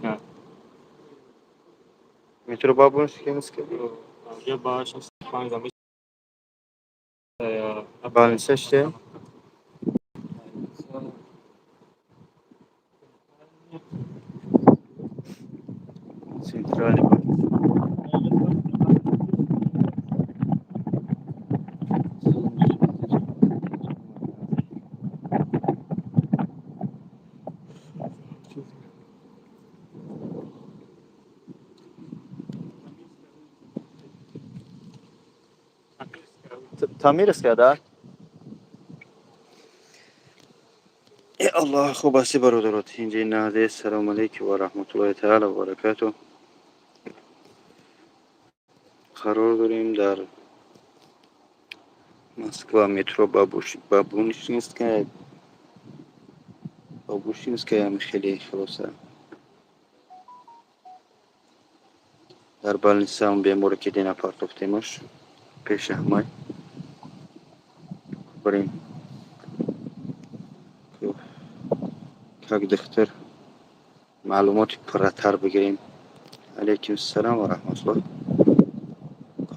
Бабушинская. Метро Бабушкинская. Уже Бабушинская. Больница что? Центральный больница. Тамирская, да? Э Аллоҳ, хуб ҳастӣ, бародарот? Инҷа наҳде. Салому алейкум ва раҳматуллоҳи таала ва баракату. Қарор дорем дар Москва, метро Бабушинская, Бабушинская, хеле хулоса. Дар больница он беморе, ки дина партофтемаш пеши ҳамай, барем, как духтар маълумоти пурратар бигирем. Алейкум салом ва раҳматуллоҳ.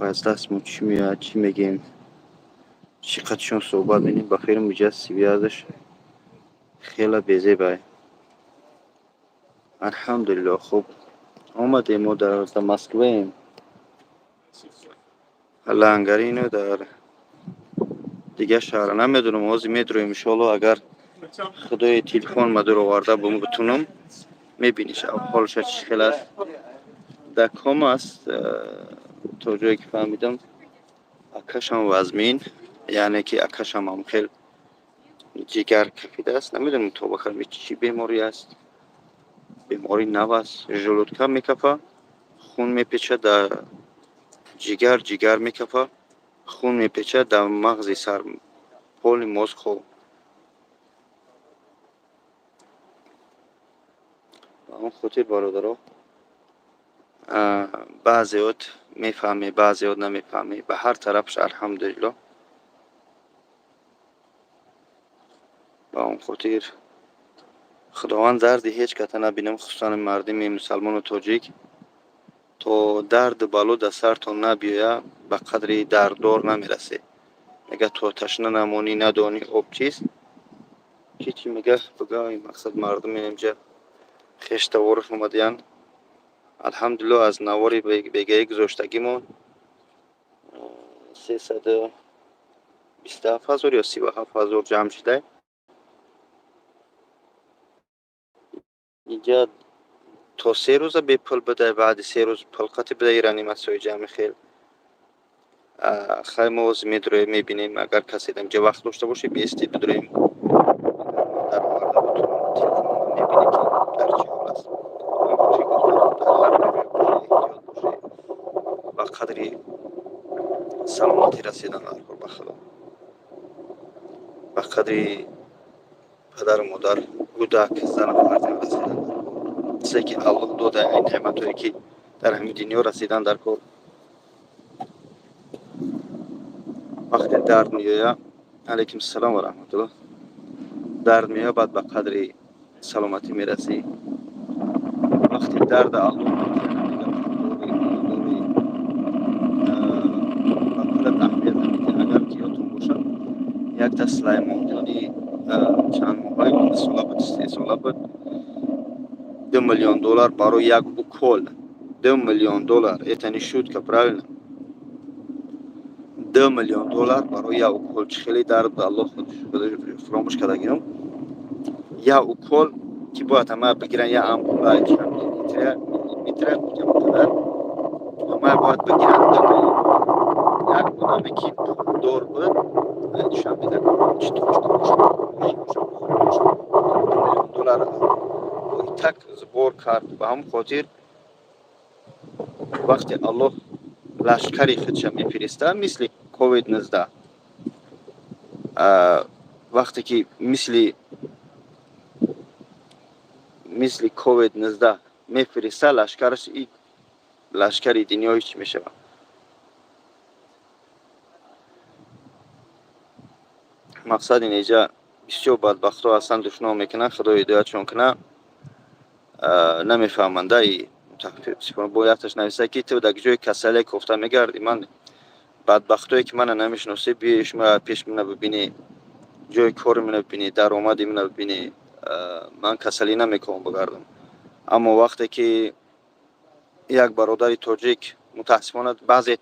Аз дастмон чӣ меояд, чӣ мегӯем, чӣ қадшон суҳбат менем. Ба хейр, муҷа связь ш хела безебай, алҳамдулилло. Хуб, омадем, мо дар Москваем, Лангарино, дар дигар шаҳра намедонам. Ҳозир медроем, иншоалло, агар худои телефон ма дуроварда бутунам, мебиниш ҳолша чӣ хел аст. Дар кома аст, то ҷое ки фаҳмидам, акашам вазмин, яъне ки акашам ҳам хел ҷигар кафидааст. Намедонам то ба хел чӣ беморӣ аст, беморӣ нав аст. Желудка мекафа, хун мепечад дар ҷигар, ҷигар мекафа, хун мепечад дар мағзи сар, поли мозг. Ба он хотир, бародаро, баъзеот мефаҳмӣ, баъзеот намефаҳмӣ. Ба ҳар тарафш, алҳамдулилло. Ба он хотир Худованд дарди ҳеҷ ката набинам, хусусан мардими мусалмону тоҷик. То дарду бало дар сартон набиёя, ба қадри дарддор намерасед. Мега, то ташна намонӣ, надонӣ об чист. Ки чӣ мега, бага. Мақсад, мардуми инҷа хештавораш омадиянд, алҳамдулилло. Аз навори бегаӣ гузоштагимон 327 000 ё 37 000 ҷамъ шуда. Инҷа то 3 рӯза бепул буда, баъди 3 рӯз пулқати буда. Реаниматсияи ҷамъи хел. Хай, мо ҳозир медроем, мебинем. Агар касе инҷа вақт дошта боше, биестед, бидроем. Дароварда бутунам телефон, мебинем, ки дар чӣ ҳол аст. Дар ҳар ҷое бошед, эҳтиёт бошед. Ба қадри саломатӣ расидан дар кор, ба Худо, ба қадри падару модар, кӯдак, зану фарзанд расидан дар кор. Чизе ки Аллоҳ дода, ин неъматҳое, ки дар ҳамин дунё, расидан дар кор. Вақте дард меоя, алайкум салом ва раҳматуллоҳ, дард меоя, баъд ба қадри саломатӣ мерасӣ. Вақте дарда Аллоҳ дори, ба пулат аҳамият намедиҳад. Агар ки ёдтон бошад, якта Сулаймонҷони чанд моҳай, 2 сола буд, 3 сола буд, 2 миллион доллар барои як укол. 2 миллион доллар, это не шутка, правильно? 2 миллион доллар барои як укол. Чӣ хеле дард, Аллоҳ, фуромӯш кардагиам. Як укол, ки бояд ҳамая бигиран, як ампула чанд миллилитра қадар ҳамая бояд бигиран, 2 миллион. Як одаме, ки пулдор буд, Душанбеда, чи точка бошад, бошад, 2 миллион доллар так сбор кард. Ба ҳамон хотир, вақте Аллоҳ лашкари худша мефиристад, мисли ковид 19, вақте ки мисли ковид 19 мефиристад лашкараш, и лашкари дунё ҳеч мешавад. Мақсади неҷа, бисёр бадбахтҳо ҳастанд, душном мекунанд, Худо ҳидоятшон кунад. Намефаҳманда мутаассифона. Бо якташ нависта, ки ту дар ҷои касале кофта мегардӣ, ман бадбахтое ки мана намешиносӣ, биёи шумо пеш мана бибинӣ, ҷои кори мана бибинӣ, даромади мана бибинӣ. Ман касалӣ намекунам бигардам. Аммо вақте ки як бародари тоҷик, мутаассифона, баъзе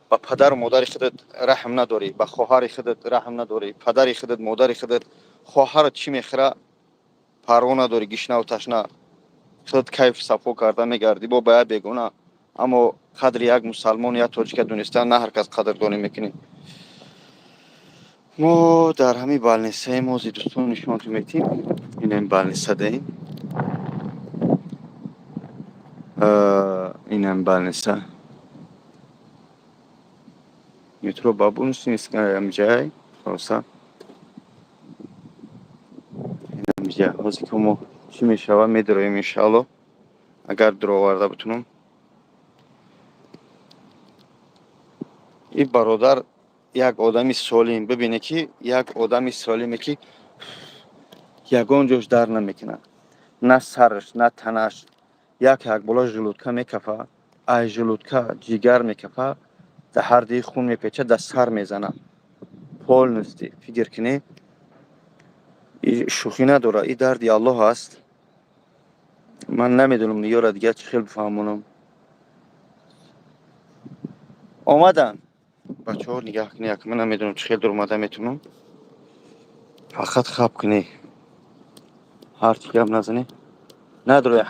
ба падару модари худат раҳм надорӣ, ба хоҳари худат раҳм надорӣ, падари худат, модари худат, хоҳарат чӣ мехӯра парво надорӣ, гишнаву ташна, худат кайф сафо карда мегардӣ бо ба як бегона. Аммо қадри як мусалмон, як тоҷика донистан на ҳар кас қадрдонӣ мекунӣ. Мо дар ҳамин больницаем ҳозир, дӯстон, нишонтон метим. Инам больница даем, инам больница, метро Бабушкинская ҳамҷай. Хулоса, инамҷа ҳозир ки мо чӣ мешава, медароем, иншаалло, агар дуроварда битунам. И бародар як одами солим, бибине, ки як одами солиме, ки ягон ҷош дард намекунад, на сараш, на танаш. Як як боло желудка мекафа, ай желудка ҷигар мекафа, дар ҳар дии хун мепеча, дар сар мезана полностью. Фикр кунӣ, шӯхӣ надора, и дарди Аллоҳ аст. Ман намедонам ёра дигар чӣ хел бифаҳмонам. Омадан бачаҳо, нигаҳ кунӣ, як ман намедонам чӣ хел дуромада метавонам. Фақат хаб кунӣ, ҳарчи гап назанӣ, надорӣ,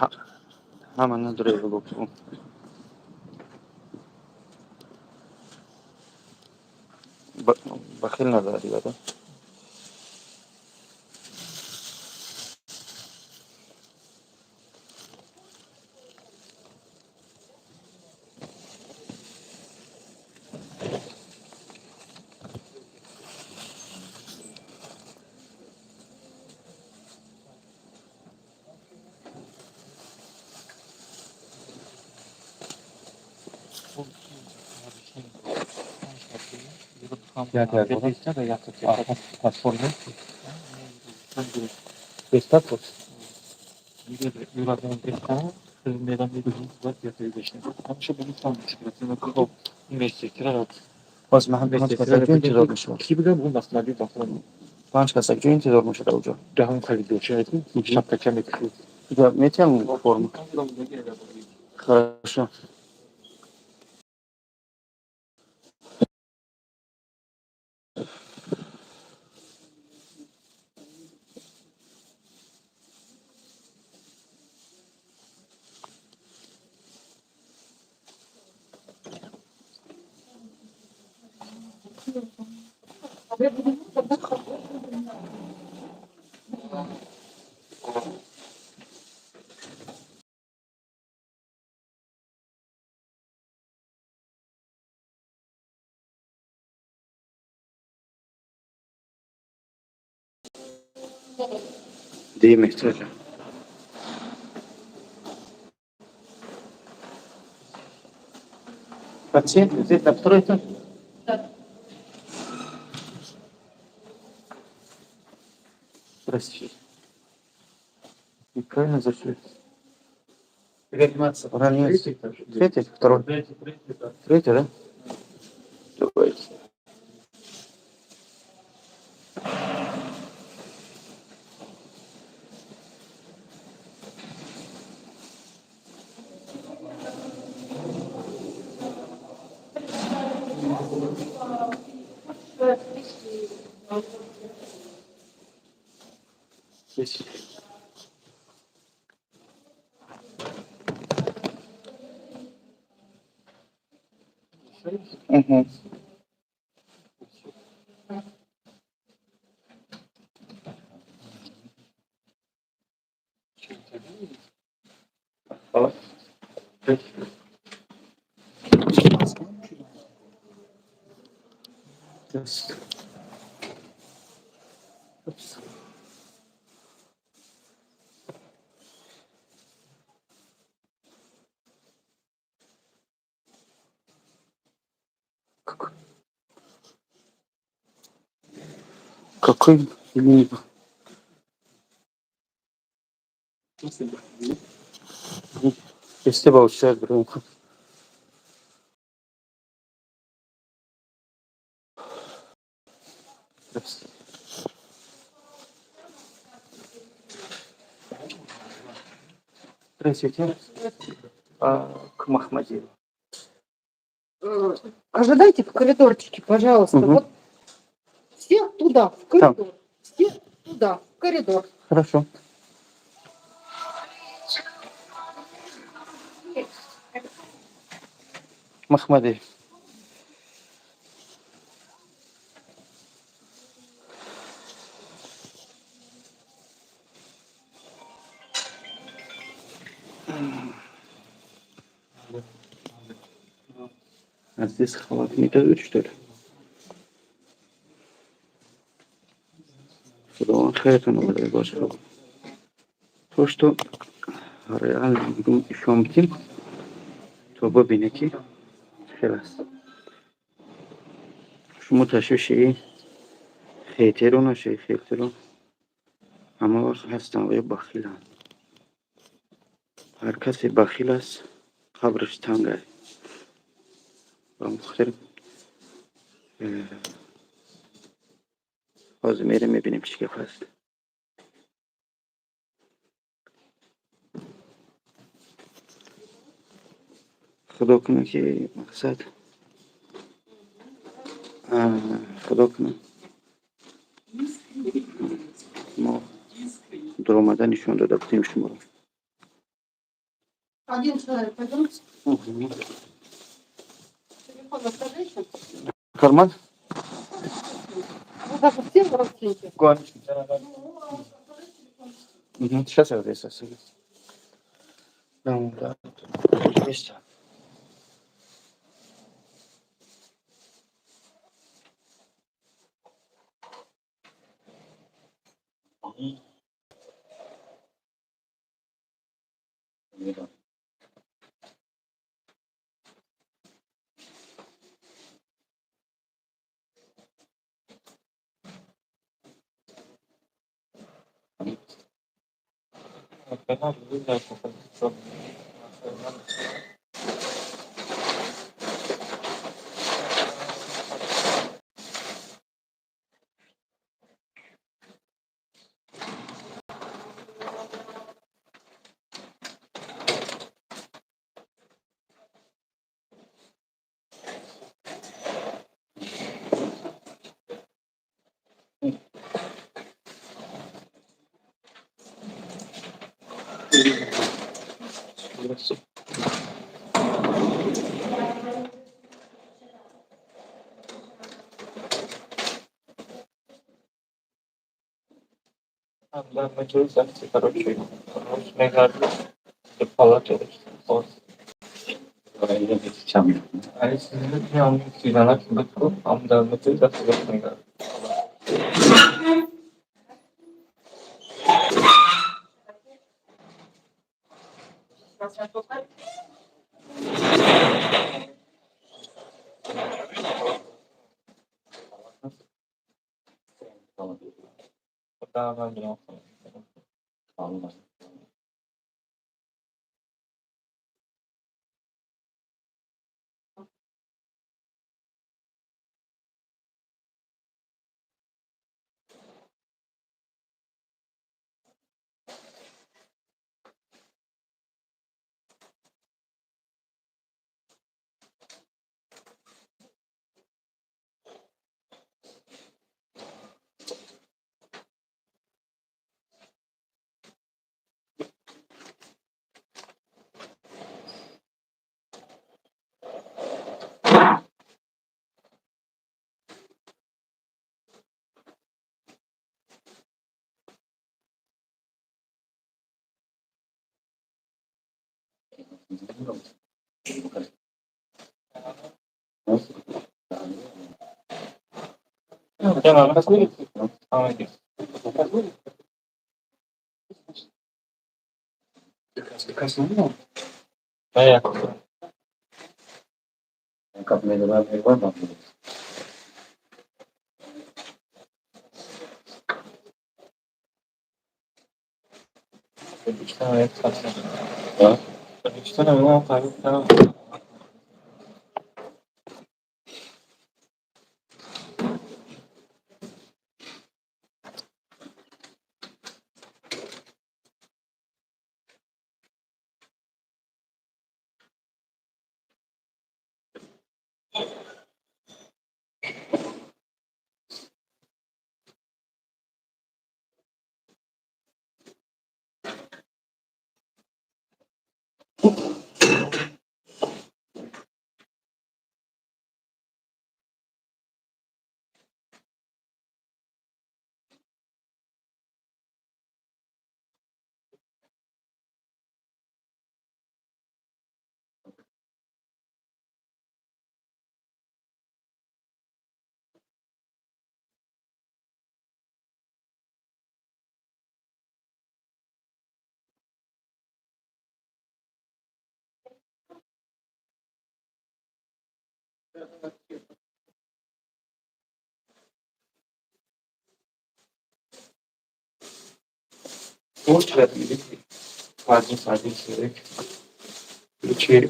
ҳама надорӣ. Бахил надорад дигар. Паспорт без паспорт. Боз ман панҷ каса ҷо интизор мешавам. Ки бигам, он автомобил бахтам. 5 каса ҷо интизор мешавад уҷо? Даҳон коридорча шапкача мекушид. Метиҳам форму. Хорошо. Ди мехтаҷа. Пациент здесь на второй этаж? Да. Простите. Неправильно зашли. Реанимация. Ранец. Третий, второй. Третий, третий, да. Третий, да? Давайте. Здесь. Угу. Упс. Какой? Какой? Или не Исте ба очередь берем. Здравствуйте. Здравствуйте. К Махмадиеву. Ожидайте в коридорчике, пожалуйста. Мгм. Вот все туда, в коридор. Все туда, в коридор. Хорошо. Махмадиев. А здесь халат не дают, что ли? Худованд хайртон оварда бошад. То, что реально мегум, ишон битим, то бибине, ки хел аст. Шумо ташвиши хейтеро нашед. Хейтеро ҳама вақт ҳастанд ва ё бахиланд. Ҳар касе бахил аст, қабраш танга. Ба хотир ҳозир мерем, мебинем, чӣ гап аст. Худо кунад, ки мақсад, худо кунад, мо дуромада нишон дода будем шуморо. Один человек, пойдемте. Телефон оставляйте. Карман. Вы даже все родственники? Сейчас я здесь оставлю. Да, есть. Тоҷикистон қариб. Один, один человек. Ключи.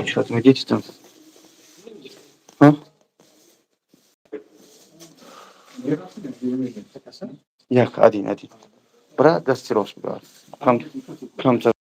Что там, идите там. А? Як, один, один. Брат, дасти рост брат. Кам, камтар.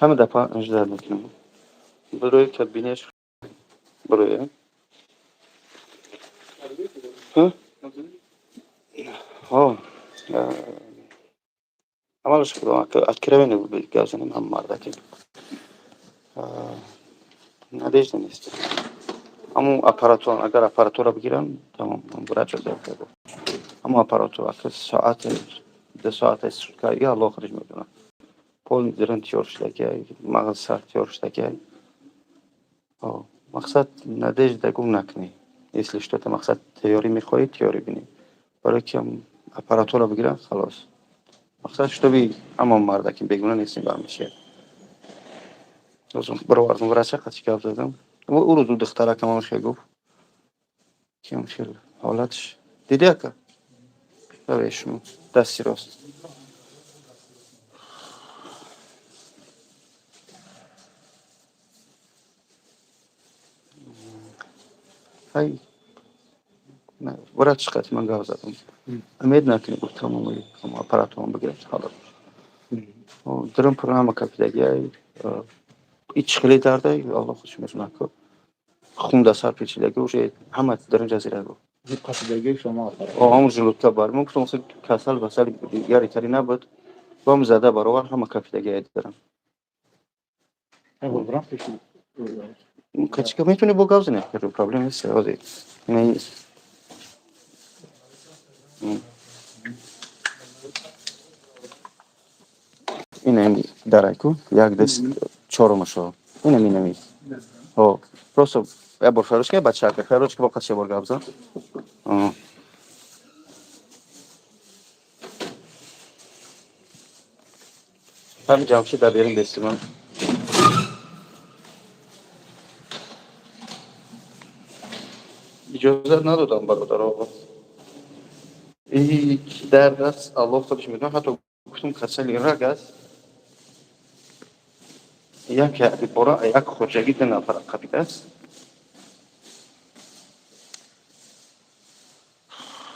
Ҳама дафъа ждать мекунам. Барои кабинеш барои. Ҳа? Ҳо. Аввалаш худо откровенно гап занем, ҳама мардаки. Надежда нест. Ҳамун аппаратура, агар аппаратура бигирам, тамом, врач зад. Ҳамун аппаратура, ака соат, 2 соата сутка, я Аллоҳ худаш медонад. Полный диран тиёр шудаки, мағз сар тиёр шудаки. Мақсад, надежда гум накунӣ. Если что-то, мақсад, тайёрӣ мехоҳӣ, тайёрӣ бинӣ. Барои ки аппаратура бигирам, халос. Мақсад, чтобы ҳама мардаки бегуна нестем ба ҳамеша. Баровардам врача, қати гап задам. Ӯ рӯз ӯ духтаракам ҳам гуфт, ки хел ҳолатш дидӣ, ака? Давай шумо дасти рост. Ҳай, врач қати ман гап задам. Умед накунӣ, гуфт, тамоми аппаратурам бигирад, халос. Дурум программа капидагиай, ич хеле дардай, Аллоҳ худш медонад, ку. Хун да сар печидаги, уже ҳама дарун ҷазира гуфт. Қасидаги шумо. О, ҳамун желудка бар. Ман гуфтам, касал басал дигари тари набуд. Бом зада баровар, ҳама капидагиай дарам. Качка метавонӣ бо гап занӣ, проблема нест. Ҳозир. Ина инами дарайку, як даст чорумашо. Инами, инами. Ҳо, просто як бор фарёд кунед, бача, фарёд ки бо қача бор гап зан. Ҳамин Ҷамшид дар берун бестиман. Иҷозат надодам, бародаро. И ки дард аст, Аллоҳ худаш медонад, ҳатто гуфтум, касали раг аст. Як бора як хоҷагӣ ду нафар қабидааст.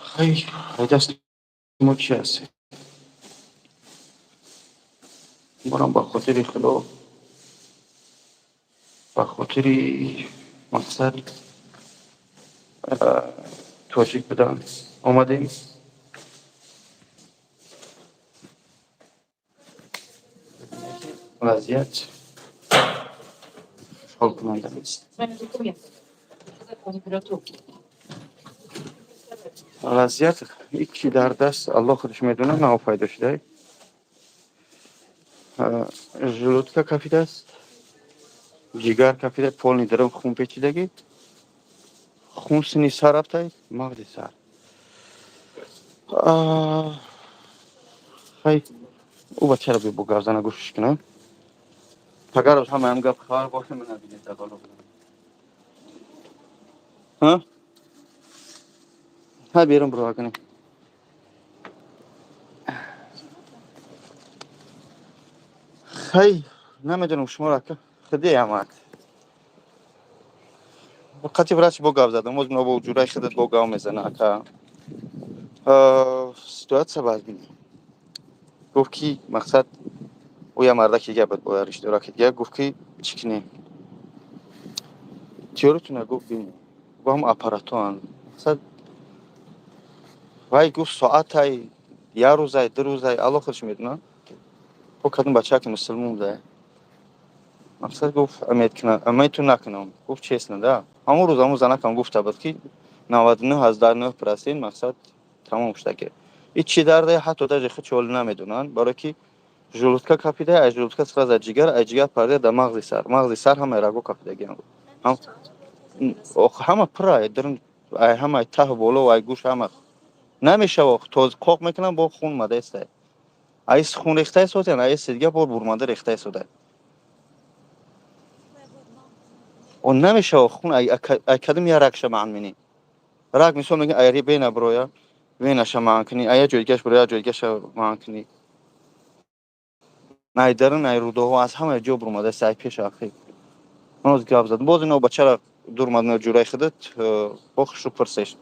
Хай, даст мо чи аст? Борам ба хотири Худо, ба хотири мақсад тоҷик будан омадем. Вазъият хушҳолкунанда нест. Он берет руки. Вазъият ки дар даст, Аллоҳ худаш медонад, нав пайдо шудай. Желудка кафидааст, ҷигар кафида, полный дарун хун печидагӣ. Хун сини сар рафтай, мағзи сар. Хай, ӯ бачаро бо гап зана гӯшш кунам. Агар ҳамаам гап хабар боша, мана бинед дагало. Ҳа? Ҳа, берун биро кунем. Хай, намедонам шуморо ака худи амад. Қати врач бо гап задам, боз бо ҷураи худат бо гап мезана ака. Ситуация бад бини. Гуфт ки мақсад ӯ я мардаки дига буд, бо риштораки дига, гуфт ки чӣ кунем? Теоритона гуфт бини. Гуфт ҳам аппаратоан. Мақсад вай гуфт соатай, як рӯзай, ду рӯзай, Аллоҳ худаш медонад. Бо кадом бачаки мусулмон буда. Мақсад гуфт умед кунам, умедту накунам. Гуфт честно, да. Ҳамон рӯз ҳамон занакам гуфта буд ки 99,9% мақсад тамом шуда ки. И чӣ дарде, ҳатто даже худшо ҳоло намедонанд, барое ки желудка капида, аз желудка сразу ҷигар, аз ҷигар парида дар мағзи сар. Мағзи сар ҳамаи раго капидагиам. Ҳама пура, дарун ай ҳамаи таҳ боло, ай гӯш ҳама. Намешава, тоз қоқ мекунам, бо хун омада истай. Айс хун рехта истодаян, айс дига бор бурмада рехта истодай. О намешава хун ай кадом я рагша маън минӣ. Раг мисол мегӯян ай вена бироя, венаша маън кунӣ, ай я ҷои дигааш бироя, ҷои дигаша маън кунӣ. Ай дарун, ай рӯдаҳо аз ҳамаи ҷо бурмада иста, ай пеш ахи. Ман ҳозир гап задам. Боз ино бачара дур омад ҷураи худат, бо хушу пурсеш.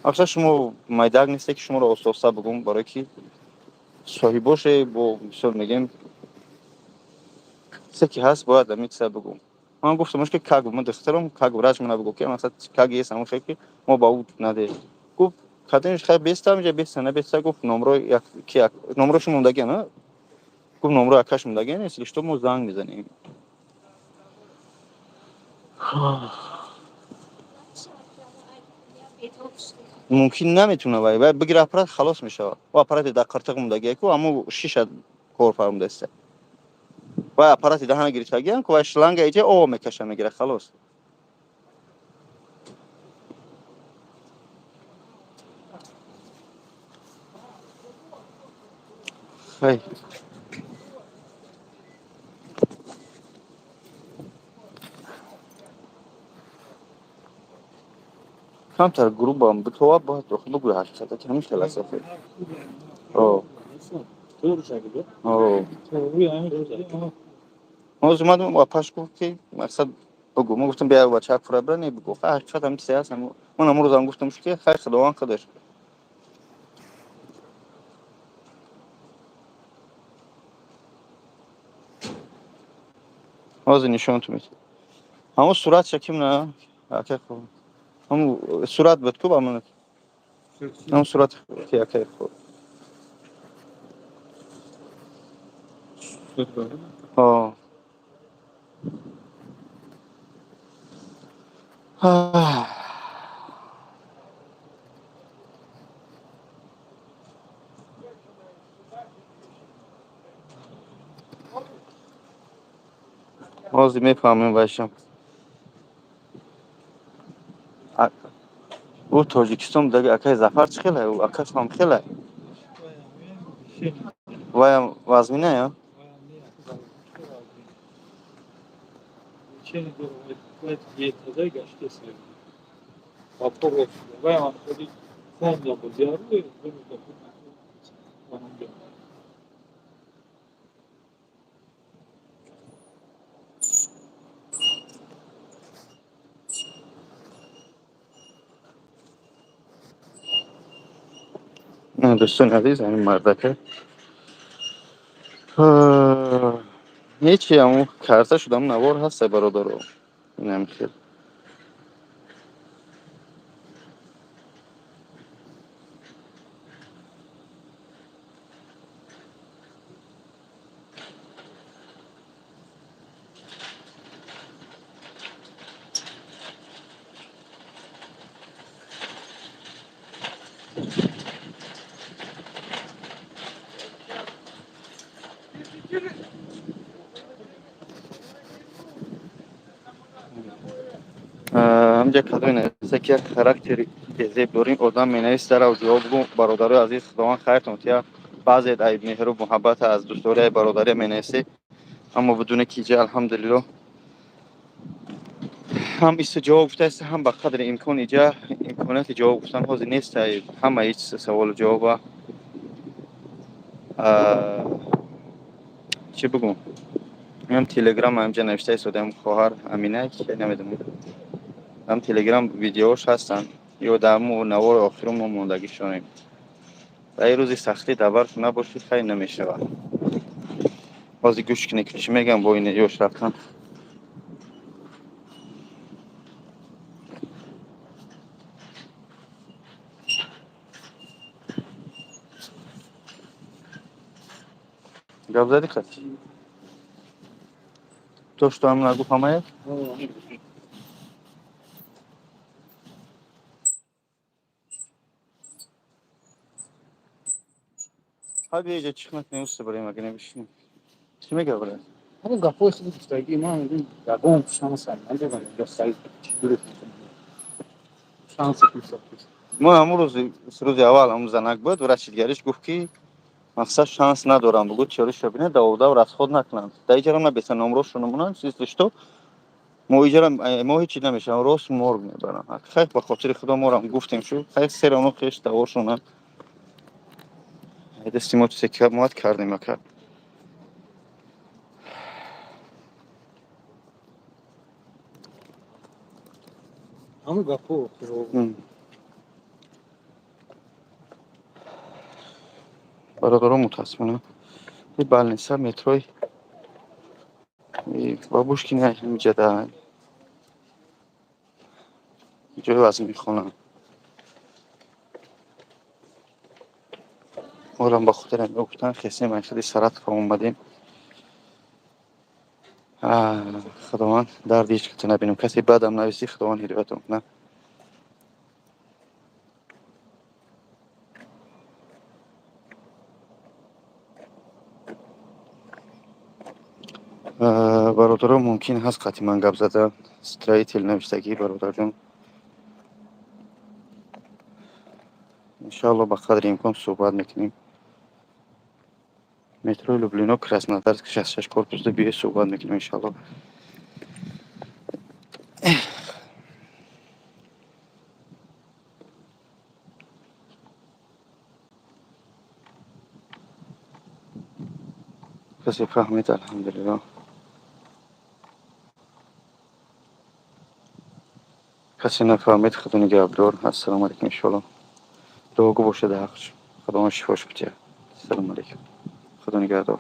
Аксар шумо майдак несте ки шуморо оста-оста бугум, барое ки соҳибоше бо мисол мегем чизе ки ҳаст бояд ҳамин чиза бугум. Ман гуфтам ки как ман духтарам, как врач мана бугу ки масалан как есть ҳамон хел ки мо ба ӯ надем. Гуфт кадомиш хай беста инҷа беста набеста, гуфт номро як ки як номрошо мондагиан, а? Гуфт номро якаш мондагиан, если что мо занг мезанем. Мумкин наметуна вай, вай бигира аппарат халос мешавад. Ӯ аппарати дар қиртиқ мондагие ку, аммо шиша кор фармудаиста. Вай аппарати даҳана гирифтагиан ку, вай шланга иҷа об мекаша мегира халос. Хай. Камтар грубам битова, бояд бугӯи ҳақиқата ки ҳамин хел аст охир. О. О. Ҳозир омадам, апаш гуфт ки мақсад бугӯ. Мо гуфтам бия бача пура бира, не бугӯ. Хай ҳақиқат ҳамин чизе ҳаст. Ман ҳамон рӯзам гуфтам ки хай худованд худаш. Ҳозир нишонтон медиҳам. Ҳамон суратша ким на? Акай хуб. Ҳамон сурат буд ку ба ман. Ҳамон сурат ки акай хуб. О. Ҳозир мефаҳмем вайшам. Ӯ Тоҷикистон будаги акаи Зафар чӣ хелай? Ӯ акаш ҳам хелай? Ваям вазминая? Дӯстони азиз, ҳамин мардака ҳечи ҳамун карта шудам, навор ҳаста бародаро. Инам хел. Ҳамҷа кадои нависта, ки як характери безеб дорем, одам менавист, дарав ҷавоб гу. Бародарои азиз, Худованд хайртон тия. Баъзе ай меҳру муҳаббат, аз дӯстдории бародария менависед, аммо бидуне ки иҷа, алҳамдулилло, ҳам исто ҷавоб гуфтааст, ҳам ба қадри имкон иҷа имконияти ҷавоб гуфтан ҳозир нест. Ҳама ҳеҷ саволу ҷавоба чӣ бигӯм, ҳам Телеграм ҳамҷа навишта истодаам, хоҳар Амина, ки намедонам, ҳам Телеграм видеош ҳастанд ё дар навори охирон мо мондагишонем. Дар ин рӯзи сахтӣ даъват набошед, хайр намешавад. Ҳозир гӯш кунед, ки чӣ мегӯям бо ин ёш рафтан. Гап задӣ қат то что ҳам нагуфт ҳамая. Ҳа, биё, чихт накунем, уста барем, ага набишинем. Чӣ мега, брат? Ҳамон гапҳои худи гуфтагӣ, ман мегӯям, ягон шанс надорам, ё саид чӣ дуруст мекунам. Шанси писар. Мо ҳамун рӯзи аввал ҳамун занак буд, врачи дигариш гуфт, ки мақсад шанс надорам, бугӯ чоришро бинед, даводав расход накунанд. Дар иҷара набеса номрошро намонанд, если что мо иҷара мо ҳеҷ намешавам, рост морг мебарам. Хайр, ба хотири Худо морам гуфтем шу, хайр, серано хеш давошона дасти мо чизе муат кардем, ака. Ҳамун гапҳо. Бародаро, мутаассифона, и больница метрои Бабушкина ҳамиҷа дар ҷои вазмихона. Морам ба хотир гуфтан хесем, хеле Саратов омадем. Худованд дарди ҳеҷ каса набинем. Касе бадам нависӣ, Худованд ҳидоятон кунад. Бародаро, мумкин ҳаст қатъи ман гап зада. Строитель навиштагӣ, бародарҷон, иншоалло, ба қадри имкон суҳбат мекунем. Метрои Люблино, Краснодарск, 66 корпус 2, биё, суҳбат мекунем, иншоалло. Касе фаҳмид, алҳамдулилло, касе нафаҳмид, Худо нигаҳбдор. Ассалому алайкум. Иншоалло, дуогӯ бошед, ҳақш Худованд шифош бидиҳад. Ассалому алайкум, Худо нигаҳдор.